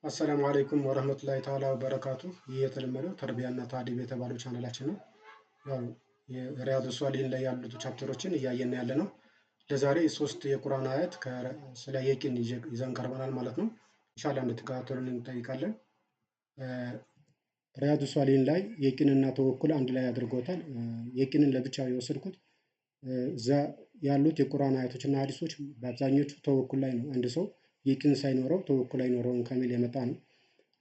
السلام عليكم ورحمة الله تعالى وبركاته። ይህ የተለመደው ተርቢያና ታዲብ የተባለው ቻናላችን ነው። ያው የሪያዱ ሷሊሂን ላይ ያሉት chapter ኦችን እያየን ያለ ነው። ለዛሬ ሶስት የቁርአን አያት ስለ የቂን ይዘን ቀርበናል ማለት ነው። ኢንሻአላህ እንድትከታተሉን እንጠይቃለን። ሪያዱ ሷሊሂን ላይ የቂንና ተወኩል አንድ ላይ አድርገውታል። የቂንን ለብቻ የወሰድኩት እዛ ያሉት የቁርአን አያቶችና ሀዲሶች በአብዛኞቹ ተወኩል ላይ ነው። አንድ ሰው የቂን ሳይኖረው ተወኩል አይኖረውም ከሚል የመጣ ነው።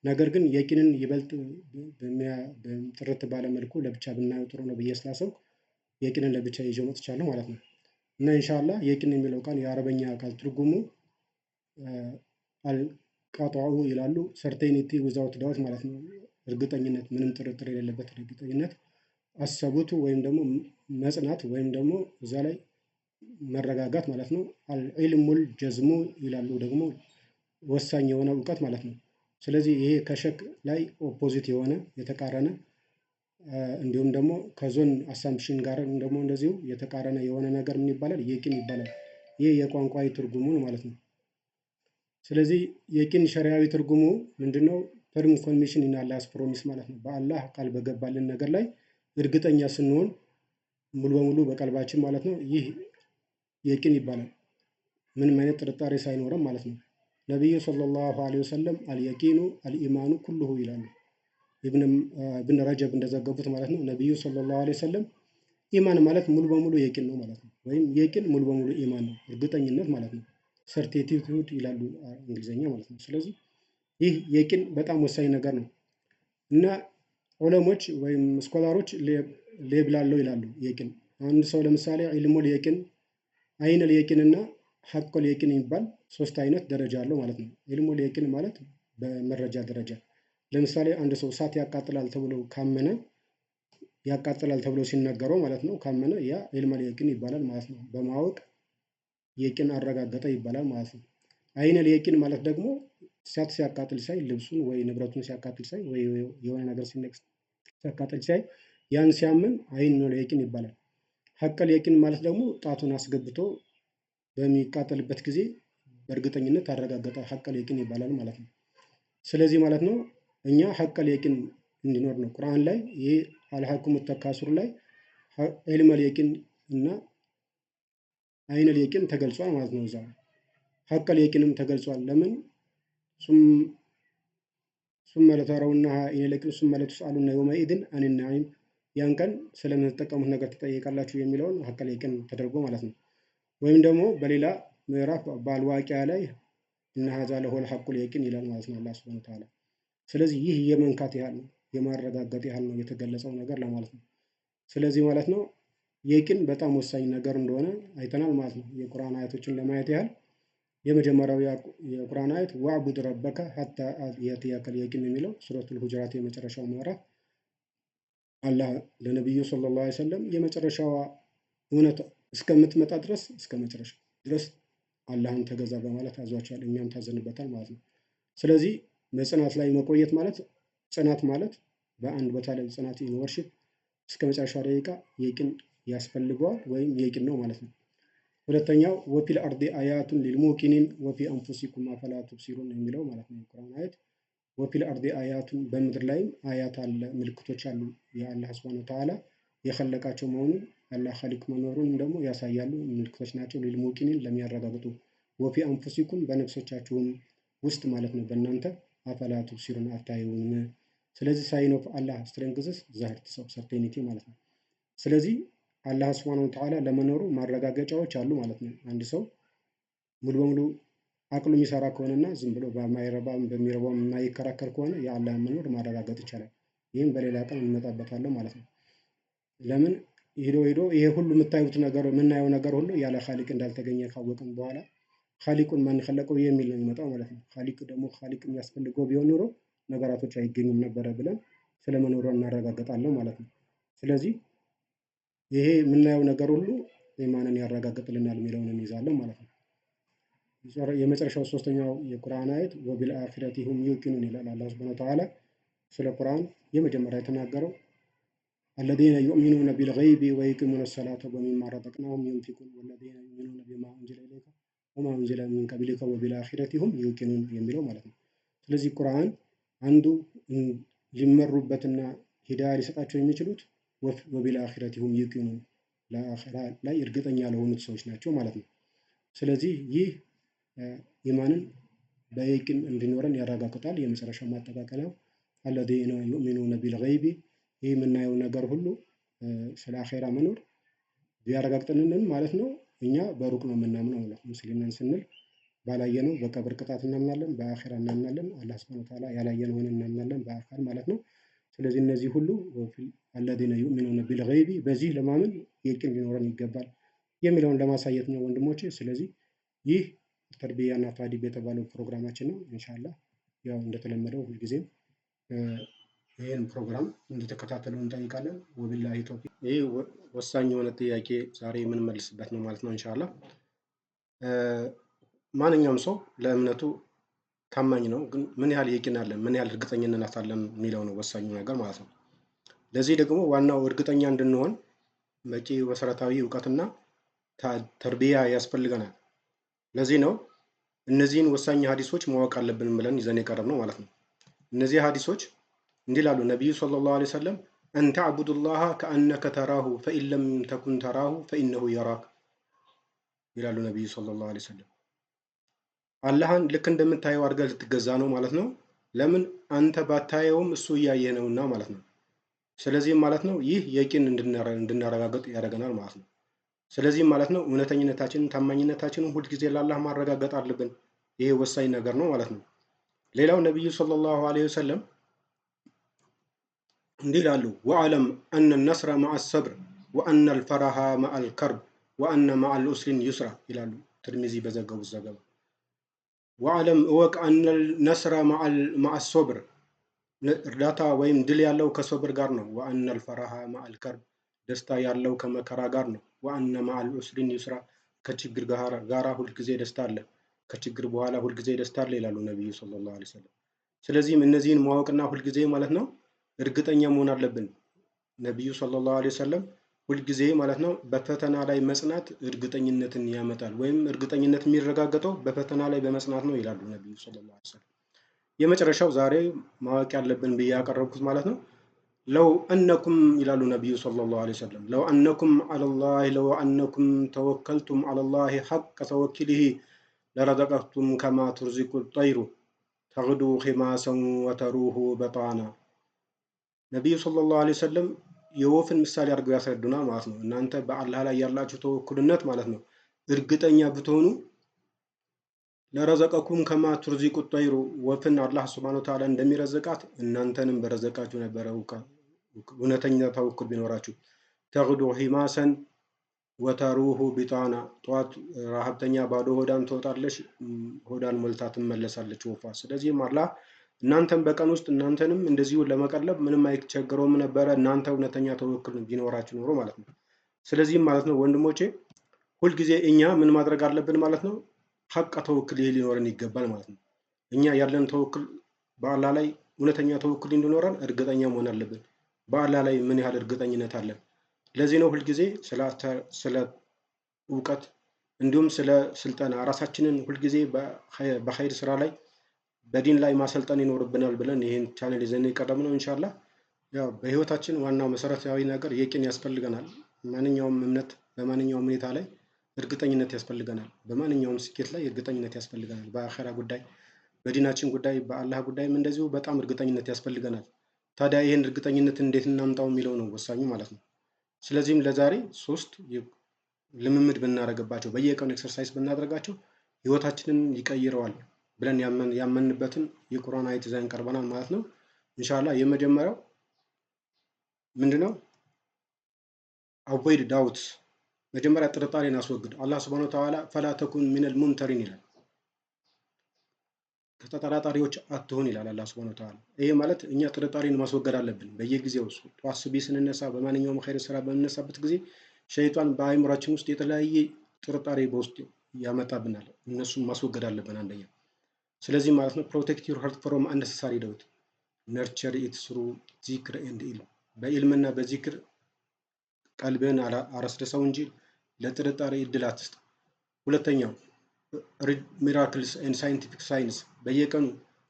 ነገር ግን የቂንን ይበልጥ ጥርት ባለ መልኩ ለብቻ ብናየው ጥሩ ነው ብዬ ስላሰብኩ የቂንን ለብቻ ይዤ መጥቻለሁ ማለት ነው። እና ኢንሻአላህ የቂን የሚለው ቃል የአረበኛ ቃል ትርጉሙ القطع ይላሉ። Certainty without doubt ማለት ነው። እርግጠኝነት፣ ምንም ጥርጥር የሌለበት እርግጠኝነት። الثبوت ወይም ደግሞ መጽናት ወይም ደግሞ እዛ ላይ መረጋጋት ማለት ነው። العلم الجازم ይላሉ ደግሞ ወሳኝ የሆነ እውቀት ማለት ነው። ስለዚህ ይሄ ከ شك ላይ opposite የሆነ፣ የተቃረነ፣ እንዲሁም ደግሞ ከ ظن assumption ጋር ደግሞ እንደዚሁ የተቃረነ የሆነ ነገር ምን ይባላል? የቂን ይባላል። ይህ የቋንቋዊ ትርጉሙ ማለት ነው። ስለዚህ የቂን ሸሪያዊ ትርጉሙ ምንድነው? Firm conviction in Allah's promise ማለት ነው። በአላህ ቃል በገባልን ነገር ላይ እርግጠኛ ስንሆን ሙሉ በሙሉ በቀልባችን ማለት ነው። ይህ የቂን ይባላል። ምንም አይነት ጥርጣሬ ሳይኖረም ማለት ነው። ነቢዩ صلى الله عليه وسلم اليقين الإيمان كله ይላሉ። ኢብን ረጀብ እንደዘገቡት ማለት ነው። ነቢዩ صلى الله عليه وسلم ኢማን ማለት ሙሉ በሙሉ የቂን ነው ማለት ነው። ወይም የቂን ሙሉ በሙሉ ኢማን ነው፣ እርግጠኝነት ማለት ነው። Certitude ይላሉ እንግሊዝኛ ማለት ነው። ስለዚህ ይህ የቂን በጣም ወሳኝ ነገር ነው እና ዑለሞች ወይም scholar ኦች level አለው ይላሉ። የቂን አንድ ሰው ለምሳሌ علم اليقين፣ عين اليقين እና حق اليقين የሚባል ሶስት አይነት ደረጃ አለው ማለት ነው። علم اليقين ማለት በመረጃ ደረጃ ለምሳሌ አንድ ሰው እሳት ያቃጥላል ተብሎ ካመነ፣ ያቃጥላል ተብሎ ሲነገረው ማለት ነው፣ ካመነ ያ علم اليقين ይባላል ማለት ነው። በማወቅ የቂን አረጋገጠ ይባላል ማለት ነው። عين اليقين ማለት ደግሞ እሳት ሲያቃጥል ሳይ፣ ልብሱን ወይ ንብረቱን ሲያቃጥል ሳይ ወይ የሆነ ነገር ሲያቃጥል ሳይ ያን ሲያምን عين اليقين ይባላል። حق اليقين ማለት ደግሞ ጣቱን አስገብቶ በሚቃጠልበት ጊዜ በእርግጠኝነት አረጋገጠ፣ حق اليقين ይባላል ማለት ነው። ስለዚህ ማለት ነው እኛ حق اليقين እንዲኖር ነው። ቁርአን ላይ ይህ ألهاكم التكاثر ላይ علم اليقين እና عين اليقين ተገልጿል ማለት ነው። እዛ حق اليقين ም ተገልጿል። ለምን? ثم لترونها عين اليقين ثم لتسألن يومئذ عن النعيم፣ ያን ቀን ስለምትጠቀሙት ነገር ትጠየቃላችሁ የሚለውን حق اليقين ተደርጎ ማለት ነው። ወይም ደግሞ በሌላ ምዕራፍ በአልዋቂያ ላይ إن هذا لهو الحق اليقين ይላል ማለት ነው አላህ سبحانه وتعالى። ስለዚህ ይህ የመንካት ያህል ነው፣ የማረጋገጥ ያህል ነው የተገለጸው ነገር ለማለት ነው። ስለዚህ ማለት ነው የቂን በጣም ወሳኝ ነገር እንደሆነ አይተናል ማለት ነው። የቁርአን አያቶችን ለማየት ያህል የመጀመሪያው የቁርአን አያት واعبد ربك حتى يأتيك اليقين የሚለው ሱረቱል ሁጁራት የመጨረሻው ምዕራፍ አላህ ለነቢዩ صلى الله عليه وسلم የመጨረሻዋ እውነት እስከምትመጣ ድረስ፣ እስከ መጨረሻው ድረስ አላህን ተገዛ በማለት አዟቸዋል። እኛም ታዘንበታል ማለት ነው። ስለዚህ መጽናት ላይ መቆየት ማለት፣ ጽናት ማለት በአንድ ቦታ ላይ ጽናት in worship እስከ መጨረሻው ደቂቃ የቂን ያስፈልገዋል ወይም የቂን ነው ማለት ነው። ሁለተኛው وفي الأرض آيات للموقنين وفي أنفسكم أفلا تبصرون የሚለው ማለት ነው የቁርአን አያት። وفي الأرض آيات፣ በምድር ላይም አያት አለ፣ ምልክቶች አሉ። የአላህ سبحانه وتعالى የኸለቃቸው መሆኑን፣ አላህ ኻሊቅ መኖሩን ደግሞ ያሳያሉ፣ ምልክቶች ናቸው። للموقنين ለሚያረጋግጡ፣ وفي أنفسكم በነፍሶቻችሁም ውስጥ ማለት ነው በእናንተ፣ أفلا تبصرون አታዩም? ስለዚህ sign of Allah strengthens the heart of certainty ማለት ነው። ስለዚህ አላህ سبحانه وتعالى ለመኖሩ ማረጋገጫዎች አሉ ማለት ነው። አንድ ሰው ሙሉ በሙሉ አቅሉ የሚሰራ ከሆነና ዝም ብሎ በማይረባ በሚረባው የማይከራከር ከሆነ የአላህ መኖር ማረጋገጥ ይቻላል። ይህም በሌላ ቀን እንመጣበታለን ማለት ነው። ለምን ሂዶ ሂዶ ይሄ ሁሉ የምታዩት ነገር፣ የምናየው ነገር ሁሉ ያለ ኻሊቅ እንዳልተገኘ ካወቅን በኋላ ኻሊቁን ማን ከለቀው የሚል ነው የሚመጣው ማለት ነው። ኻሊቅ ደግሞ ኻሊቅ የሚያስፈልገው ቢሆን ኖሮ ነገራቶች አይገኙም ነበረ ብለን ስለመኖሩ እናረጋግጣለን ማለት ነው። ስለዚህ ይሄ የምናየው ነገር ሁሉ ኢማንን ያረጋግጥልናል የሚለውን እንይዛለን ማለት ነው። የመጨረሻው ሶስተኛው የቁርአን አየት وبالآخرة هم يوقنون ይላል። አላህ سبحانه وتعالى ስለ ቁርአን የመጀመሪያ የተናገረው الذين يؤمنون بالغيب ويقيمون الصلاة ومما رزقناهم ينفقون والذين يؤمنون بما أنزل إليك وما أنزل من قبلك وبالآخرة هم يوقنون የሚለው ማለት ነው። ስለዚህ ቁርአን አንዱ ሊመሩበትና ሂዳያ ሊሰጣቸው የሚችሉት وبالآخرة هم يوقنون ለአኺራ ላይ እርግጠኛ ለሆኑት ሰዎች ናቸው ማለት ነው። ስለዚህ ይህ ኢማንን በየቂን እንዲኖረን ያረጋግጣል። የመጨረሻው ማጠቃቀሪያው الذين يؤمنون بالغيب ይህ የምናየው ነገር ሁሉ ስለ አኼራ መኖር ቢያረጋግጥልንም ማለት ነው እኛ በሩቅ ነው የምናምነው ማለት ነው። ሙስሊም ነን ስንል ባላየነው በቀብር ቅጣት እናምናለን፣ በአኼራ እናምናለን። አላህ سبحانه وتعالى ያላየነውን እናምናለን በአካል ማለት ነው። ስለዚህ እነዚህ ሁሉ الذين يؤمنون بالغيب በዚህ ለማመን የቂን ሊኖረን ይገባል የሚለውን ለማሳየት ነው ወንድሞቼ። ስለዚህ ይህ ተርቢያና ታዲብ የተባለው ፕሮግራማችን ነው። ኢንሻአላህ ያው እንደተለመደው ሁልጊዜም ይህን ፕሮግራም እንድትከታተሉ እንጠይቃለን። وبالله التوفيق። ይህ ወሳኝ የሆነ ጥያቄ ዛሬ የምንመልስበት ነው ማለት ነው ኢንሻአላህ። ማንኛውም ሰው ለእምነቱ ታማኝ ነው፣ ግን ምን ያህል የቂን አለን፣ ምን ያህል እርግጠኝነት አለን የሚለው ነው ወሳኙ ነገር ማለት ነው። ለዚህ ደግሞ ዋናው እርግጠኛ እንድንሆን በቂ መሰረታዊ እውቀትና ተርቢያ ያስፈልገናል። ለዚህ ነው እነዚህን ወሳኝ ሀዲሶች ማወቅ አለብን ብለን ይዘን የቀረብነው ማለት ነው። እነዚህ ሀዲሶች እንዲህ ይላሉ ነቢዩ صلى الله عليه وسلم أن تعبد الله كأنك تراه فإن لم تكن تراه فإنه يراك ይላሉ ነቢዩ صلى الله عليه وسلم። አላህን ልክ እንደምታየው አድርገህ ልትገዛ ነው ማለት ነው። ለምን አንተ ባታየውም እሱ እያየህ ነውና ማለት ነው። ስለዚህም ማለት ነው ይህ የቂን እንድናረጋግጥ ያደርገናል ማለት ነው። ስለዚህም ማለት ነው እውነተኝነታችንን ታማኝነታችንን ሁልጊዜ ለአላህ ማረጋገጥ አለብን። ይሄ ወሳኝ ነገር ነው ማለት ነው። ሌላው ነቢዩ صلى الله عليه وسلم እንዲህ ይላሉ፣ واعلم أن النصر مع الصبر وأن الفرج مع الكرب وأن مع العسر يسرا ይላሉ ትርሚዚ በዘገቡት ዘገባ። واعلم እወቅ፣ أن النصر مع الصبر እርዳታ ወይም ድል ያለው ከሶብር ጋር ነው። وأن الفرج مع الكرب ደስታ ያለው ከመከራ ጋር ነው። وأن مع العسر يسرا ከችግር ጋራ ሁልጊዜ ደስታ አለ፣ ከችግር በኋላ ሁልጊዜ ደስታ አለ ይላሉ ነቢዩ صلى الله عليه وسلم። ስለዚህም እነዚህን ማወቅና ሁልጊዜ ማለት ነው እርግጠኛ መሆን አለብን። ነቢዩ صلى الله عليه وسلم ሁልጊዜ ማለት ነው በፈተና ላይ መጽናት እርግጠኝነትን ያመጣል፣ ወይም እርግጠኝነት የሚረጋገጠው በፈተና ላይ በመጽናት ነው ይላሉ ነቢዩ صلى الله عليه وسلم። የመጨረሻው ዛሬ ማወቅ ያለብን ብዬ ያቀረብኩት ማለት ነው لو أنكم ይላሉ ነቢዩ صلى الله عليه وسلم لو أنكم على الله لو أنكم توكلتم على الله حق توكله لرزقكم كما ترزق الطير تغدو خماصا وتروح بطانا። ነቢዩ صلى الله عليه وسلم የወፍን ምሳሌ አድርገው ያስረዱናል ማለት ነው። እናንተ በአላህ ላይ ያላችሁ ተወኩልነት ማለት ነው እርግጠኛ ብትሆኑ لرزقكم كما ترزق الطير ወፍን አላህ سبحانه وتعالى እንደሚረዝቃት እናንተንም በረዘቃችሁ ነበረ እውነተኛ ተወኩል ቢኖራችሁ። تغدو خماصا وتروح بطانا ጠዋት ረሀብተኛ ባዶ ሆዷን ትወጣለች፣ ሆዷን ሞልታ ትመለሳለች ወፏ። ስለዚህም አላህ እናንተን በቀን ውስጥ እናንተንም እንደዚሁ ለመቀለብ ምንም አይቸግረውም ነበረ እናንተ እውነተኛ ተወኩል ቢኖራችሁ ኖሮ ማለት ነው። ስለዚህም ማለት ነው ወንድሞቼ ሁልጊዜ እኛ ምን ማድረግ አለብን ማለት ነው? حق توكل ይሄ ሊኖረን ይገባል ማለት ነው። እኛ ያለን ተወክል በአላህ ላይ እውነተኛ ተወክል እንዲኖረን እርግጠኛ መሆን አለብን። በአላህ ላይ ምን ያህል እርግጠኝነት አለን? ለዚህ ነው ሁልጊዜ ስለ እውቀት እንዲሁም ስለ ስልጠና ራሳችንን ሁልጊዜ በኸይር ስራ ላይ በዲን ላይ ማሰልጠን ይኖርብናል ብለን ይህን ቻኔል ይዘን የቀረብነው ኢንሻአላህ። ያው በህይወታችን ዋናው መሰረታዊ ነገር የቂን ያስፈልገናል። ማንኛውም እምነት በማንኛውም ሁኔታ ላይ እርግጠኝነት ያስፈልገናል። በማንኛውም ስኬት ላይ እርግጠኝነት ያስፈልገናል። በአኼራ ጉዳይ፣ በዲናችን ጉዳይ፣ በአላህ ጉዳይም እንደዚሁ በጣም እርግጠኝነት ያስፈልገናል። ታዲያ ይህን እርግጠኝነት እንዴት እናምጣው የሚለው ነው ወሳኙ ማለት ነው። ስለዚህም ለዛሬ ሶስት ልምምድ ብናደርግባቸው በየቀኑ exercise ብናደርጋቸው ህይወታችንን ይቀይረዋል ብለን ያመንበትን የቁርአን አየት ይዘን ቀርበናል ማለት ነው። ኢንሻአላህ የመጀመሪያው ምንድነው? Avoid doubts። መጀመሪያ ጥርጣሬን አስወግድ። አላህ سبحانه وتعالى فلا تكن من الممترين ይላል። ከተጠራጣሪዎች አትሁን ይላል አላህ سبحانه وتعالى። ይሄ ማለት እኛ ጥርጣሬን ማስወገድ አለብን። በየጊዜው ጠዋት ሱብሂ ስንነሳ፣ በማንኛውም ኸይር ስራ በምንነሳበት ጊዜ ሸይጣን በአእምሯችን ውስጥ የተለያየ ጥርጣሬ በውስጥ ያመጣብናል። እነሱን ማስወገድ አለብን አንደኛ። ስለዚህ ማለት ነው protect your heart from unnecessary doubt, nurture it through ዚክር and ኢልም። በኢልምና በዚክር ቀልብህን አረስርሰው እንጂ ለጥርጣሬ እድል አትስጥ። ሁለተኛው read miracles and scientific science። በየቀኑ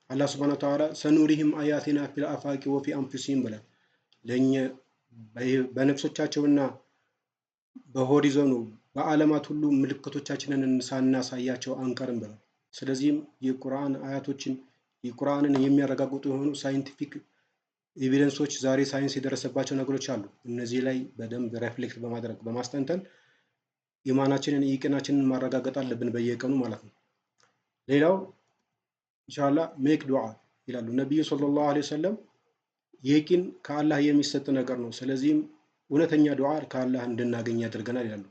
አላህ سبحانه وتعالى سنريهم آياتنا في الآفاق وفي أنفسهم ብሏል። ለእኛ በነፍሶቻቸውና በ horizon ኑ በዓለማት ሁሉ ምልክቶቻችንን ሳናሳያቸው አንቀርም ብሏል። ስለዚህም የቁርአን አያቶችን የቁርአንን የሚያረጋግጡ የሆኑ scientific evidence ኦች ዛሬ ሳይንስ የደረሰባቸው ነገሮች አሉ። እነዚህ ላይ በደንብ reflect በማድረግ፣ በማስተንተን ኢማናችንን የቂናችንን ማረጋገጥ አለብን በየቀኑ ማለት ነው። ሌላው ኢንሻአላህ make ዱዓ ይላሉ ነቢዩ صلى الله عليه وسلم። የቂን ከአላህ የሚሰጥ ነገር ነው። ስለዚህም እውነተኛ ዱዓ ከአላህ እንድናገኝ ያደርገናል ይላሉ።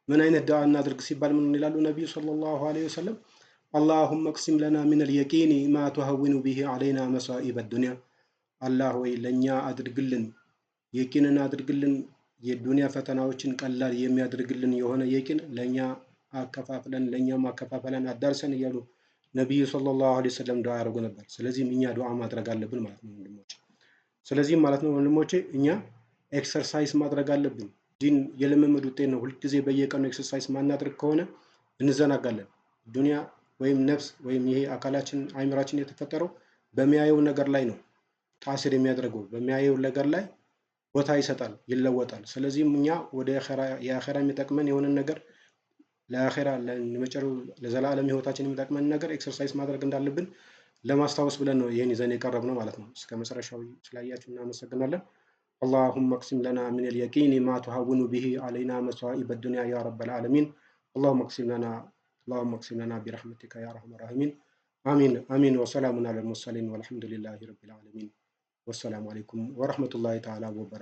ምን አይነት ዱዓ እናድርግ ሲባል ምን ይላሉ ነቢዩ صلى الله عليه وسلم? اللهم اقسم لنا من اليقين ما تهون به علينا مصائب الدنيا። አላህ ወይ ለእኛ አድርግልን፣ የቂንን አድርግልን፣ የዱንያ ፈተናዎችን ቀላል የሚያደርግልን የሆነ የቂን ለእኛ አከፋፍለን፣ ለእኛ ማከፋፈለን አዳርሰን እያሉ ነቢዩ صلى الله عليه وسلم ዱዓ ያደርጉ ነበር። ስለዚህም እኛ ዱዓ ማድረግ አለብን ማለት ነው ወንድሞቼ። ስለዚህም ማለት ነው ወንድሞቼ፣ እኛ exercise ማድረግ አለብን። ዲን የልምምድ ውጤት ነው። ሁልጊዜ በየቀኑ exercise ማናደርግ ከሆነ እንዘናጋለን። ዱንያ ወይም ነፍስ ወይም ይሄ አካላችን አይምራችን የተፈጠረው በሚያየው ነገር ላይ ነው تأثير የሚያደርገው፣ በሚያየው ነገር ላይ ቦታ ይሰጣል፣ ይለወጣል። ስለዚህም እኛ ወደ የአኼራ የሚጠቅመን የሆነን ነገር፣ ለአኼራ ለመጨረው ለዘላለም ህይወታችን የሚጠቅመን ነገር exercise ማድረግ እንዳለብን ለማስታወስ ብለን ነው ይህን ይዘን የቀረብነው ማለት ነው። እስከ መጨረሻው ስላያችሁ እናመሰግናለን። اللهم اقسم لنا من اليقين ما تهون به علينا مصائب الدنيا يا رب العالمين. اللهم اقسم لنا، اللهم اقسم لنا برحمتك يا ارحم الراحمين. آمين آمين. وسلام على المرسلين والحمد لله رب العالمين. والسلام عليكم ورحمة الله تعالى وبركاته.